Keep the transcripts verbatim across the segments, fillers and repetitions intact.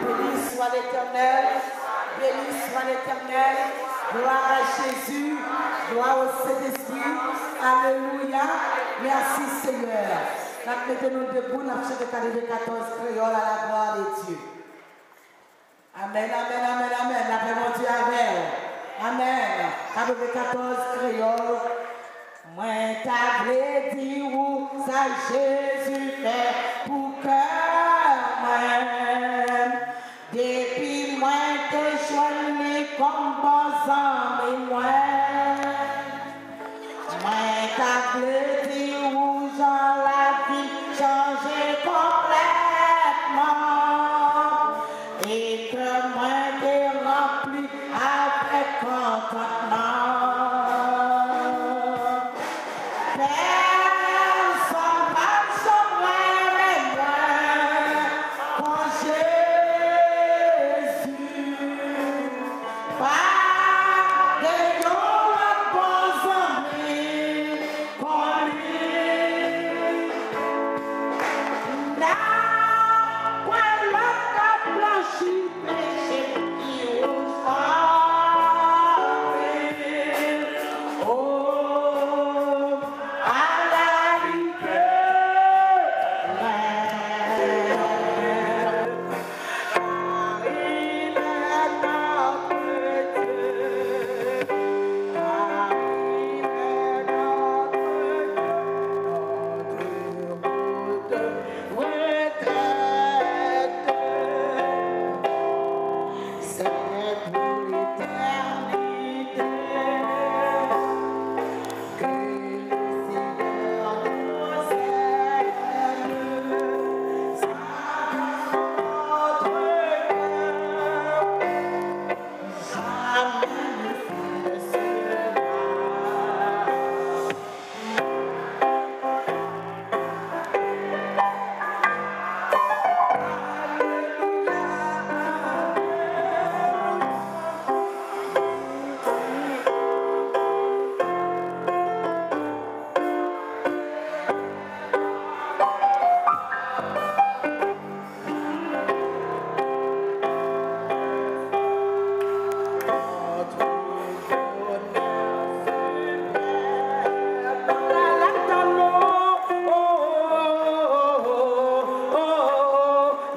Béni soit l'Éternel, béni soit l'Éternel. Gloire à Jésus, gloire au Saint-Esprit. Alléluia. Merci Seigneur. N ap mete nou debou, n ap chante katrevenkatòz kreyòl à la gloire de Dieu. Amèn, amèn, amèn, amèn. Lapè Bondye avè w. Amèn. Katrevenkatòz kreyòl. Mwen ta vle di ou sa Jezi fè pou kè mwen. Depi mwen te jwenn li kòm bon zanmi mwen. Mwen ta vle di ou jan lavi m chanje konplètman e kè mwen te ranpli avèk kontantman. Pèsonn p ap janm renmen mwen kon Jezi. Pa gen yon lòt bon zanmi kon li. Nan pwen lòt k ap blanchi peche ki wouj anpil. O, a la lumière.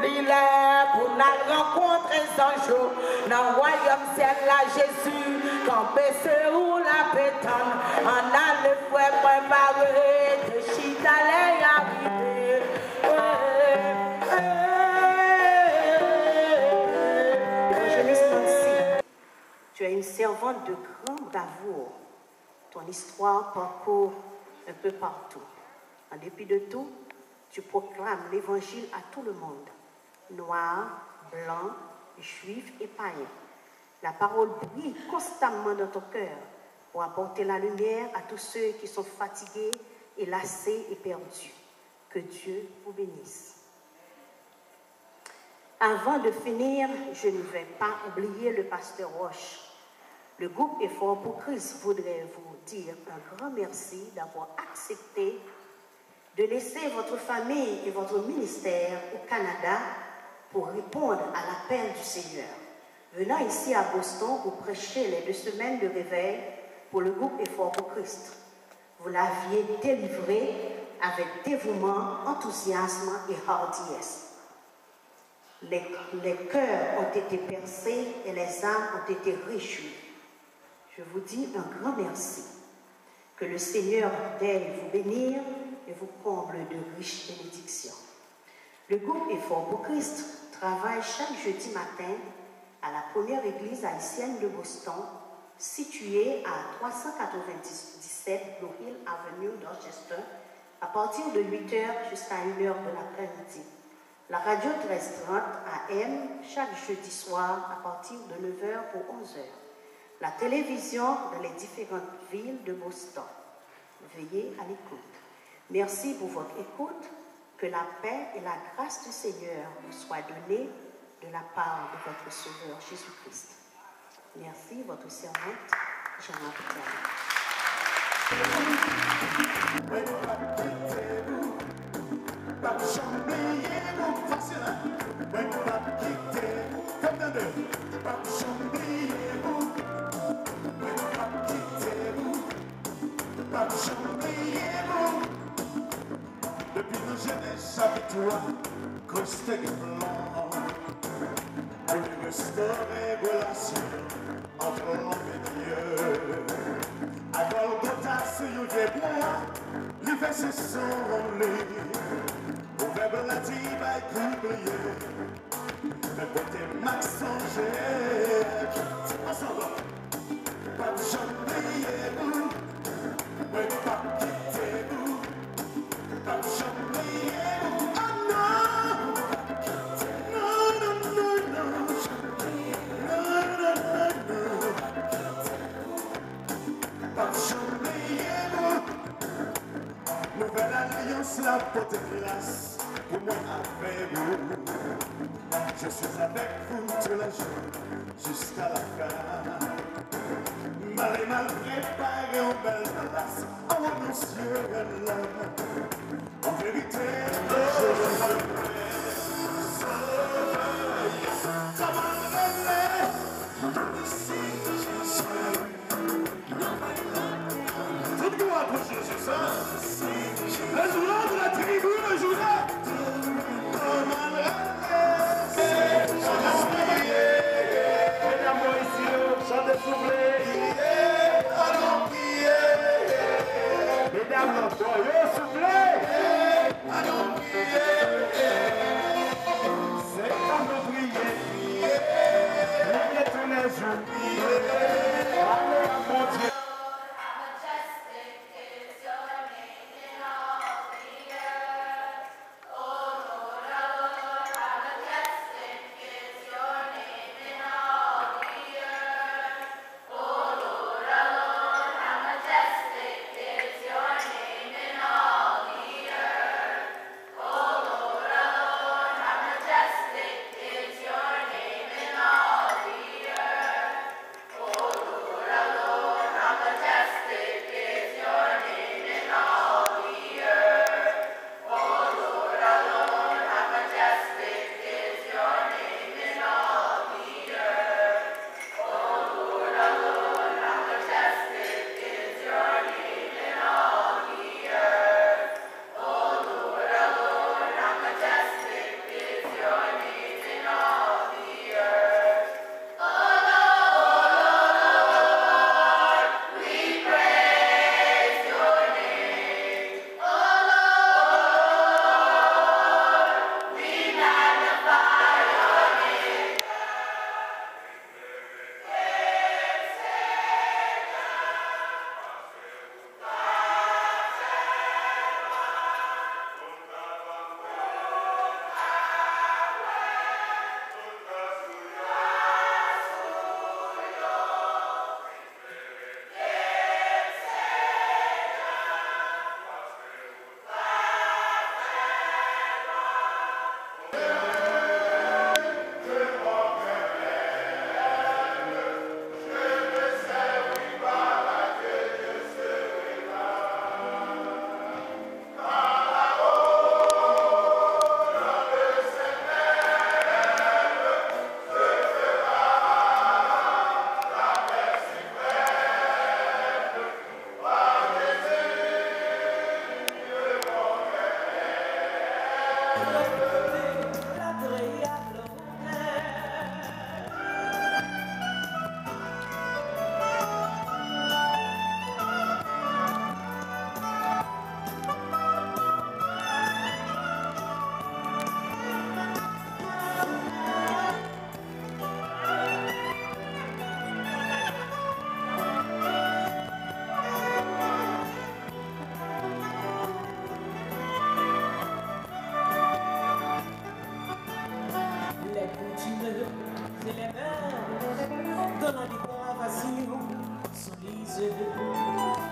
Li lè pou n al rankontre zanj yo nan wayòm syèl la, Jezi. Kanpe se ou l ap tann. Ann ale, frè mwen, pa rete chita, lè a rive. Évangéliste Nancy, tu es une servante de grand bravoure. Ton histoire parcourt un peu partout. En dépit de tout, tu proclames l'évangile à tout le monde, noir, blanc, juif et païen. La parole brille constamment dans ton cœur pour apporter la lumière à tous ceux qui sont fatigués et lassés et perdus. Que Dieu vous bénisse. Avant de finir, je ne vais pas oublier le pasteur Roche. Le groupe Effort pour Christ voudrait vous dire un grand merci d'avoir accepté de laisser votre famille et votre ministère au Canada pour répondre à l'appel du Seigneur, venant ici à Boston pour prêcher les deux semaines de réveil pour le groupe Effort pour Christ. Vous l'aviez délivré avec dévouement, enthousiasme et hardiesse. Les, les cœurs ont été percés et les âmes ont été réjouies. Je vous dis un grand merci. Que le Seigneur veuille vous bénir et vous comble de riches bénédictions. Le groupe Effort pour Christ travaille chaque jeudi matin à la première église haïtienne de Boston, située à trois cent quatre-vingt-dix-sept Blue Hill Avenue, Dorchester, à partir de huit heures jusqu'à une heure de l'après-midi. La radio treize trente A M chaque jeudi soir à partir de neuf heures pour onze heures. La télévision dans les différentes villes de Boston. Veillez à l'écoute. Merci pour votre écoute. Que la paix et la grâce du Seigneur vous soient données de la part de votre Sauveur Jésus-Christ. Merci, votre servante, Jeanne-Marie Thialet. Mwen p ap kite w, p ap janm bliye w. Fasil, hein? Mwen p ap kite w. Fè m tande. P ap janm bliye w. Mwen p ap kite w. P ap janm bliye w. Depi nan Jenèz chapit twa, Kris te gen plan pou li restore relasyon ant lòm e Dye. A Gòlgota, sou yon vye bwa, li vèse san li. Pwovèb la di, bay kou bliye. Men kote m ap sonje, ansanm, p ap janm bliye w. Mwen p ap kite w. P ap janm bliye w. Oh non. Non, non, non, non. Non, non, non, non. P ap janm bliye w. Nouvèl alyans la pote gras pou mwen avèk ou. Je suis avec vous tous les jours, jusqu'à la fin. Mal e malfrè, pare yon bèl plas. Oh mon Dieu, an verite, Jezi. Kòman rele? Tout glwa pou Jezi, sa. Le jour de la tribu, le jour de... Medam yo isi yo, chante souple. Medam nan bò yo, souple. Se pou nou priye. Priye tou lè jou. Pale ak Bondye. Les coutumes et les mœurs de la dépravation s'enlisent.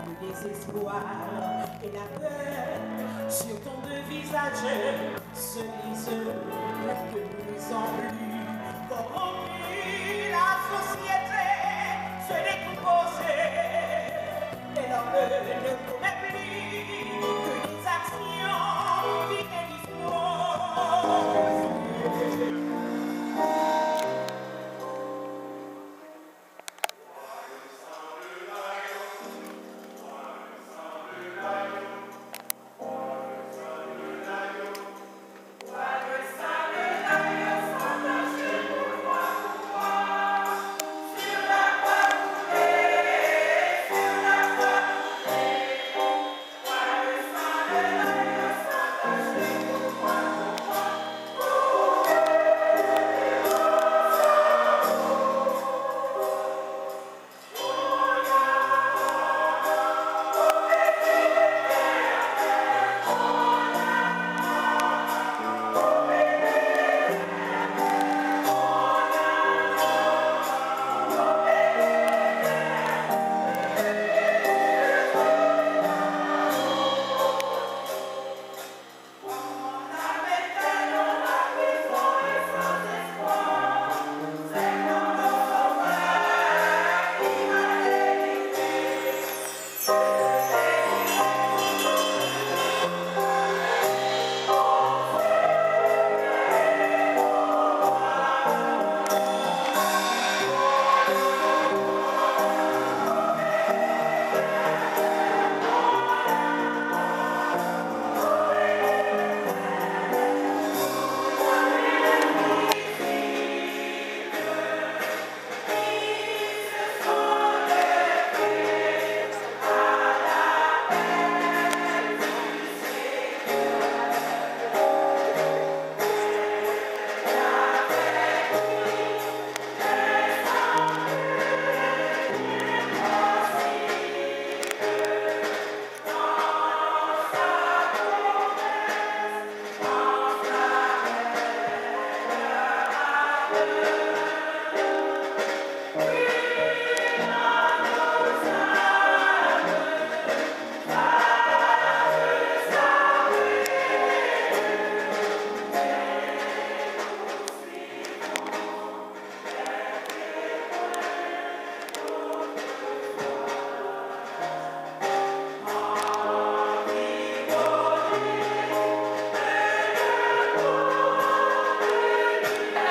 Le désespoir et la peur sur ton devant. Visage se lise de plus en plus corrompu, la société se décompose et l'homme ne commet plus que des actions qui indisposent.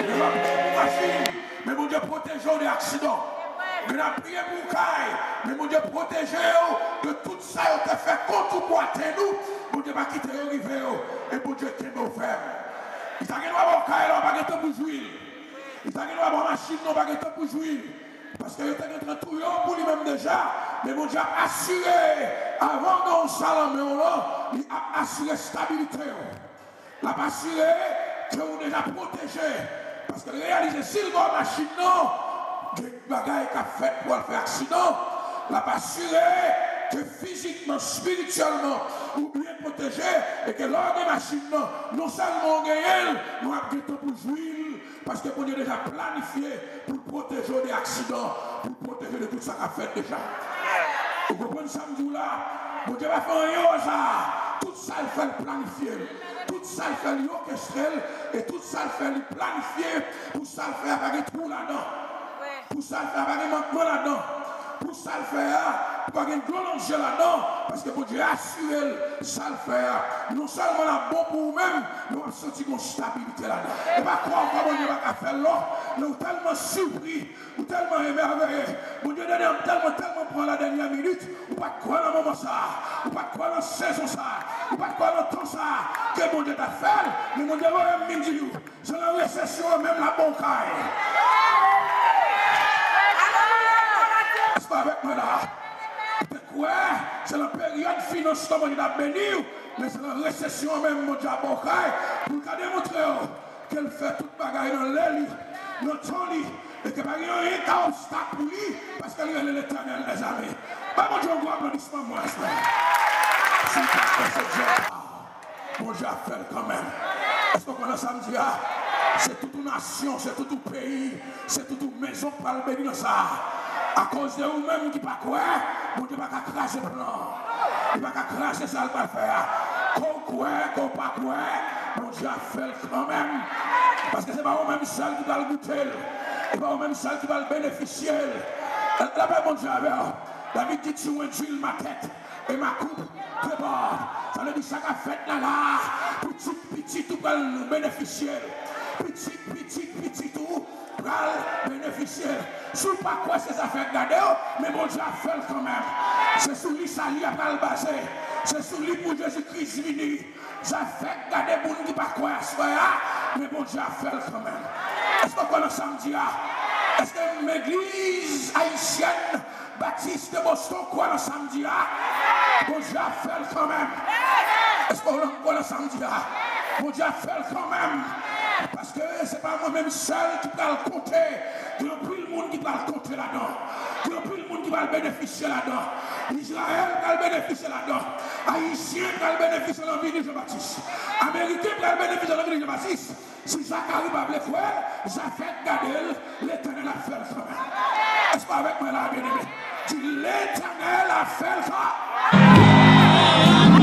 Li p ap bon pou machin, men Bondye pwoteje w de aksidan. Gen n ap priye pou w kay, men Bondye pwoteje w de tout sa yo te fè kont ou pou atenn ou. Bondye pa kite yo rive yo, e Bondye kenbe w fèm. Li ta gen dwa ba w kay la, w pa gen tan pou jwi l. Li ta gen dwa ba w machin nan, w pa gen tan pou jwi l. Paske yo te gentan touye w pou li menm deja, men Bondye ap asire, avan w gen yon sa nan men w lan, li ap asire stabilite w. L ap asire ke w deja pwoteje. Paske l reyalize si l ba w machin nan, gen bagay k ap fèt pou w al fè aksidan. L ap asire ke fizikman, espirityèlman, ou byen pwoteje, e ke lè w gen machin nan, non sèlman w genyen l, men w ap gen tan pou jwi l. Paske Bondye deja planifye pou l pwoteje w de aksidan, pou l pwoteje w de tout sa k ap fèt deja. Ou konprann sa m di w la? Bondye pa fè anyen o aza. Tout sa l fè, l planifye l. Tout sa l fè, li okestre l. E tout sa l fè, li planifye pou sa l fè a pa gen twou ladan. Pou sa l fè a pa gen mankman ladan. Pou sa l fè a, pou pa gen dlo nan je ladan, paske Bondye asire l sa l fè a, non sèlman l ap bon pou ou menm, men w ap santi gon stabilite ladan. E pa kwè ankò Bondye pa ka fè l non, men ou tèlman sipri, ou tèlman emèveye. Bondye tande m tèlman, tèlman pran la dènyè minit, ou pa t kwè nan moman sa a, ou pa t kwè nan sezon sa a, ou pa t kwè nan tan sa a, ke Bondye t ap fè l, men Bondye voye m vin di w, se nan resesyon an menm l ap ba w kay. Èske w avèk mwen la? Ou te kwè se nan peryòd finans lan Bondye t ap beni w, men se nan resesyon an menm Bondye ap ba w kay, pou l ka demontre w ke l fè tout bagay nan lè li, nan tan li, e ke pa gen anyen k ka obstak pou li, paske l rele Letènèl dèzame. Bay Bondye yon gwo aplodisman mwen aswè. Si w pa kwè se Dye a, Bondye ap fè l kanmenm. Èske w konnen sa m di a? Se tout yon nasyon, se tout yon peyi, se tout yon mezon k pral beni nan sa a. Akoz de ou menm ki pa kwè, Bondye pa ka kraze plan an. Li pa ka kraze sa l pral fè a. Ke w kwè, ke w pa kwè, Bondye ap fè l kanmenm. Paske se pa ou menm sèl ki pral goute l. E pa ou menm sèl ki pral benefisye l. Lapè Bondye avè w. David di, tu endwil ma tête et ma coupe déborde. Sa vle di sa k ap fèt la la, pitit pitit ou pral benefisye l. Pitit pitit pitit ou pral benefisye l. Si w pa kwè se zafè k gade w, men Bondye ap fè l kanmenm. Se sou li sali a pral baze. Se sou li pou Jezi Kris vini. Zafè k gade moun ki pa kwè aswè a, men Bondye ap fè l kanmenm. Èske w kwè nan sa m di a? Èske legliz ayisyèn Batis de Boston kwè nan sa m di a? Bondye ap fè l kanmenm. Èske w kwè nan sa m di a? Bondye ap fè l kanmenm. Paske se pa mwen menm sèl ki pral konte. Gen anpil moun ki pral konte ladan. Gen anpil moun ki pral benefisye ladan. Izrayèl pral benefisye ladan. Ayisyen pral benefisye nan vini Jan Batis. Ameriken pral benefisye nan vini Jan Batis. Si Zakari pa vle kwè l, zafè k gade l, Letènèl ap fè l kanmenm. Èske w avèk mwen la, byeneme? Di, Letènèl ap fè l kanmenm.